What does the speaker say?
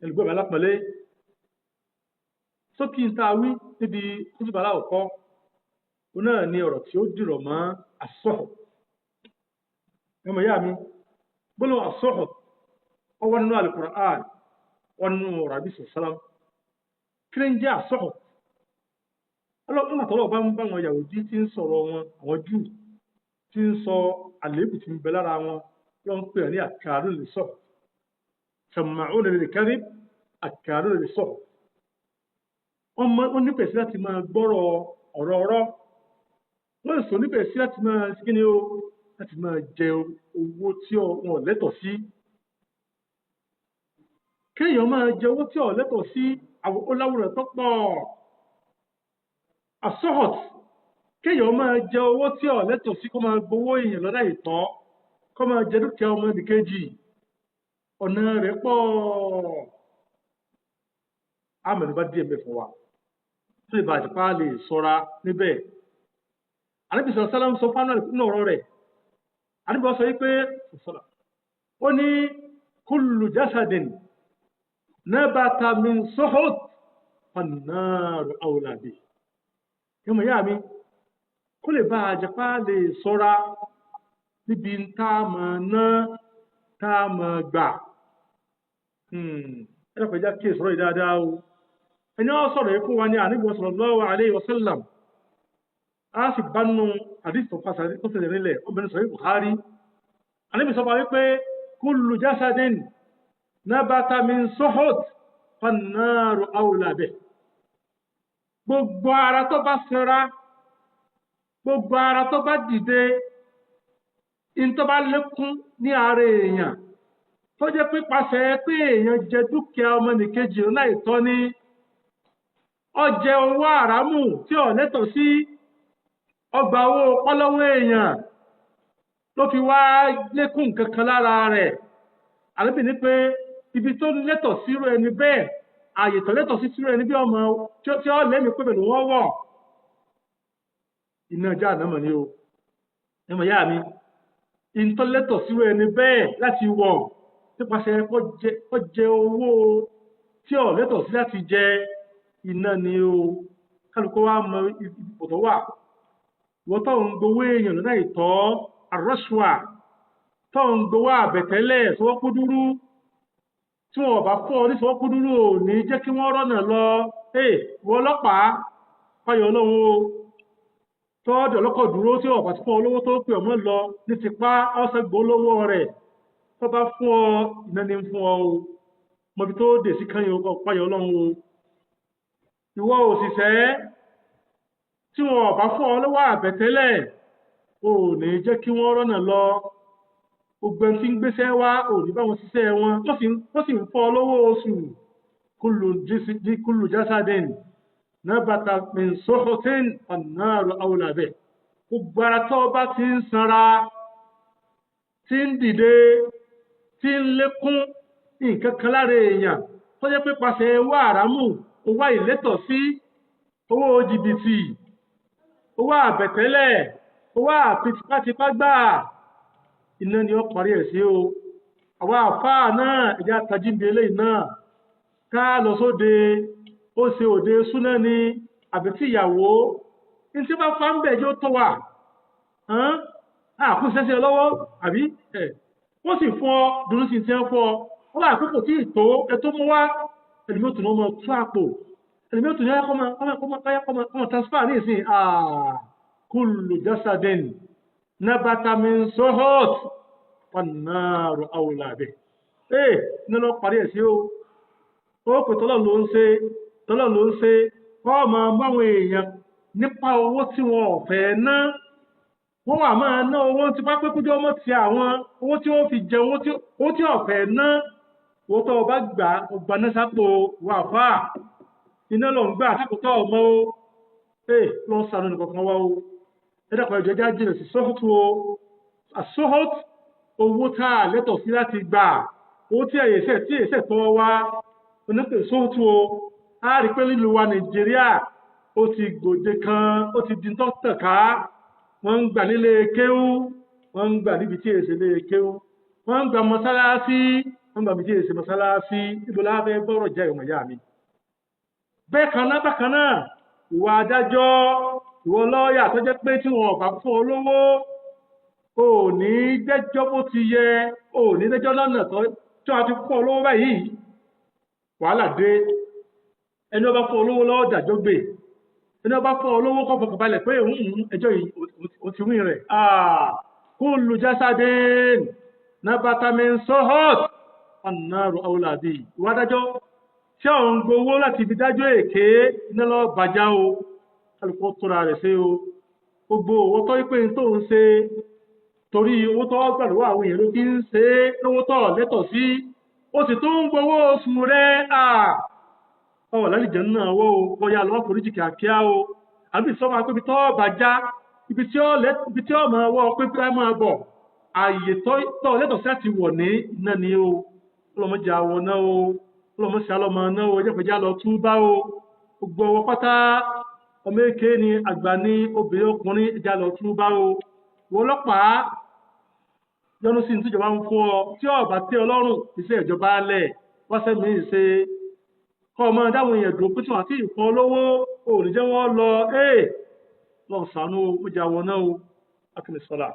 Ẹlùgbọ́n mi alápọ̀nlé, sókí ń ta wí níbi kútùbà aláwọ̀kọ́, ó náà ní ọ̀rọ̀ tí ó dìrọ̀ mọ́ àsọ̀họ̀. Ẹmọ ìyá mi, gbólóhùn àsọ̀họ̀ ó wà nínú Al-Qur'an, wọ́n nínú ọ̀rọ̀ àbí sọ̀sálàm. Kí ni ń jẹ́ àsọ̀họ̀? Ọlọ́pàá àtọ́lọ́ bá ń bá wọn Yahudi tí ń sọ̀rọ̀ wọn, àwọn Júù tí ń sọ àléébù tí ń bẹ lára wọn, ló ń pè ní àkàrú lè sọ sàmàún lè kárí àkàrú lè sọ. Wọ́n nífẹ̀ẹ́ sí láti máa gbọ́rọ̀ ọ̀rọ̀ ọ̀rọ̀, wọ́n sọ nífẹ̀ẹ́ sí láti máa kí ni o, láti máa jẹ owó tí wọn lẹ́tọ̀ọ́ sí. Kéèyàn máa jẹ owó tí ò lẹ́tọ̀ọ́ sí, ó láwùrọ̀ tó pọ̀. Asọ́họ̀t, kéèyàn máa jẹ owó tí ò lẹ́tọ̀ọ́ sí, kó máa gbowó èèyàn lọ́dà ìtọ́, kó máa jẹ dúkìá ọmọ ẹnìkejì, ọ̀nà rẹ̀ pọ̀. Àmẹ́nu bá díẹ̀ mẹ́fọ́ wa tó lè bá àjẹpá lè sọ́ra níbẹ̀. Ànábì sọ̀rọ̀ sálám sọ fánà nínú ọ̀rọ̀ rẹ̀. Ànábì sọ wípé ó ní kullu jasadin nabata min suhut fannaru awla bihi. Ìmọ̀ ìyá mi, kó lè bá àjẹpá lè sọ́ra níbi tá a máa ná, tá a máa gbà. Ẹ lọ́pọ̀ ìjà kí èsọ̀rọ̀ yìí dáadáa o. Ẹni wọ́n sọ̀rọ̀ yìí fún wa ní Ànábì sallallahu alayhi wa sallam. A sì bá nínú àdìsí tó fàṣà tó fẹsẹ̀ nílẹ̀, obìnrin sọ̀rọ̀ Bukhari. Ànábì sọ fún wa wípé kullu jasadin nabata min suhut fannaru awla bihi. Gbogbo ara tó bá sanra, gbogbo ara tó bá dìde, in tó bá lékún ní ara èèyàn, tó jẹ́ pípasẹ̀ pé èèyàn jẹ dúkìá ọmọnìkejì láìtọ́ ní, ó jẹ owó àrámù tí ò lẹ́tọ̀ọ́ sí, ọgbà owó pọ́lọ́wọ́ èèyàn ló fi wá lékún nǹkan kan lára rẹ̀. Ànábì ní pé ibi tó lẹ́tọ̀ọ́ sírú ẹni bẹ́ẹ̀, ààyè tó lẹ́tọ̀ọ́ sí sírú ẹni bí ọmọ tí ó lẹ́mìí pé pẹ̀lú wọ́n wọ̀, iná Jahannama ni o. Ẹmọ ìyá mi, ìntọ́ lẹ́tọ̀ọ́ sírú ẹni bẹ́ẹ̀ láti wọ̀ nípasẹ̀ kó jẹ owó tí ò lẹ́tọ̀ọ́ sí láti jẹ, iná ni o. Kálukú wa mọ ipò tó wà. Wọ́n tó ń gbowó èèyàn lọ́nà ìtọ́, àrọ́ṣùà, tó ń gbowó àbẹ̀tẹ́lẹ̀ sọ́wọ́kúdúrú, tí wọn bá fọ́ ọ ní sọ́wọ́kúdúrú ò ní jẹ́ kí wọ́n rọ́nà lọ. Wọ́n ọlọ́pàá fáyọ̀ ọlọ́run o, tọ́ọ̀dọ̀ ọlọ́kọ̀ dúró tí ọ̀pá ti fún ọ lówó tó pè ọmọ lọ ní tipa, ọ̀sẹ̀ gbólówó rẹ̀ tó bá fún ọ, iná ní fún ọ o. Mọbi tó dè sí kányìn ọkọ̀ fáyọ̀ ọlọ́run o. Ìwọ òṣìṣẹ́ tí wọn bá fún ọ lọ́wọ́ àbẹ̀tẹ́lẹ̀ ò ní jẹ́ kí wọ́n rọ́nà lọ. Gbogbo ẹni tí ń gbéṣẹ́ wá ò ní bá wọn ṣiṣẹ́ wọn, wọ́n sì ń fọ́ ọ lọ́wọ́ oṣù. Kullu jasadin nabata min suhutin fannaru awla bih. Gbogbo ara tó bá ti ń sanra, tí ń dìde, tí ń lékún nǹkan kan lára èèyàn, tó jẹ́ pé pàṣẹ owó àrámù, owó àìlẹ́tọ̀ sí, owó jìbìtì, owó àbẹ̀tẹ́lẹ̀, owó àfitipátipá gbà, iná ni ó parí ẹ̀ sí o. Àwọn àfáà náà, ẹ̀já tajíǹde eléyìí náà ká lọ sóde, ó ṣe òde súná ni àbí tí ìyàwó ní tí bá fa ń bẹ̀ jẹ́ ó tó wà àkú sẹ́sẹ́ lọ́wọ́ àbí ẹ̀ wọ́n sì fún ọ dúró sí ti ń fún ọ, wọ́n bá àkókò tí ì tó ẹ tó mú wá. Ẹlòmíì ò tún ní ọmọ tú àpò, ẹlòmíì ò tún ní kọ́mọ transfer ní ìsìn. Kullu jasadin nabata min suhut fannaru awla bih. Ee, ní lọ parí ẹ̀ sí o. Ó pè tọ́lọ̀ ló ń ṣe, tọ́lọ̀ ló ń ṣe, kọ́ máa máwọn èèyàn nípa owó tí wọn ò fẹ́ ná. Wọ́n wà máa ná owó tí pápẹ́ kújọ́ ọmọ ti àwọn owó tí wọ́n fi jẹ owó tí ò fẹ́ ná. Owó tó o bá gbà, o gbà ná sápò wà fà. Iná lọ ń gbà sápò tó ọmọ o. Ee, lọ sànú nìkan kan wá o. Ẹ dàpọ̀ ìjọ já jìnà sí sọ́hùtù o. Àsọ́hùtù, owó tá a lẹ́tọ̀ọ́ sí láti gbà, owó tí èyẹsẹ̀ tí èyẹsẹ̀ tọ́ wá, onípe sọ́hùtù o. A rí pé nílùú wa Nàìjíríà, ó ti gbòde kan, ó ti di tọ́tàn ká. Wọ́n ń gbà nílé kéwú, wọ́n ń gbà níbi tí èsè lé kéwú, wọ́n ń gbà mọ́sálásí. Wọ́n gbà mí tí èsì mọ́sálásí. Ibo láfẹ́ bọ́rọ̀ jẹ́, ìwọ̀n ìyá mi? Bẹ́ẹ̀ kan náà, bákan náà, ìwà adájọ́, ìwọ lọ́ọ̀yà tó jẹ́ pé tí wọn ò bá fún ọ lówó, ò ní jẹ́jọ́ bó ti yẹ, ò ní jẹ́jọ́ lọ́nà tó tí wọ́n ti fún ọ lówó báyìí, wàhálà dé. Ẹni ó bá fún ọ lówó lọ́wọ́ dàjọ́ gbé. Ẹni ó bá fún ọ lówó kọ́ fọkànbalẹ̀ pé òun ẹjọ́ yìí ó ti wí rẹ̀. Kullu jasadin nabata min suhut annaru awla bi. Ìwà adájọ́ tí ò ń gbowó láti fi dájọ́ èké, iná lọ́ọ́ bàjá o. Kálukú tóra rẹ̀ ṣe o. Gbogbo owó tó pé tó ń ṣe torí owó tó gbà lọ́wọ́ àwọn èèyàn ló fi ń ṣe é lówó tó lẹ́tọ̀ sí, ó sì tún ń gbowó oṣù rẹ̀. Ọ̀ lálìjẹ́ náà wọ́ o, bóyá lọ́wọ́ foríjì kíákíá o, àbí sọ́mọ́ pé ibi tó bàjá, ibi tí ó máa wọ́ pé bí wọ́n máa bọ̀, ààyè tó lẹ́tọ̀ sí àti wọ̀ ní iná ni o. Ọlọ́mọdé àwọ̀ náà o, ọlọ́mọdé àlọ́mọ náà o. Ẹjẹ́ lọ túbá o. Gbogbo ọwọ́ pátá, ọmọ èké ni, àgbà ni, obìnrin, ọkùnrin, ẹjẹ́ lọ túbá o. Wọ́n ọlọ́pàá, yọnu sí ní tíjọba ń fún ọ. Tí ọba tẹ́ Ọlọ́run, iṣẹ́ ìjọba lẹ̀, wáṣẹ́ mi ṣe kọ́ ọmọ dáwọn èèyàn dùn pé tí wọ́n àti ìfún olówó ò ní jẹ́ wọ́n lọ. Ee, lọ́n sànú o, ó jẹ́ àwọn náà o. Akíní sọ́lá.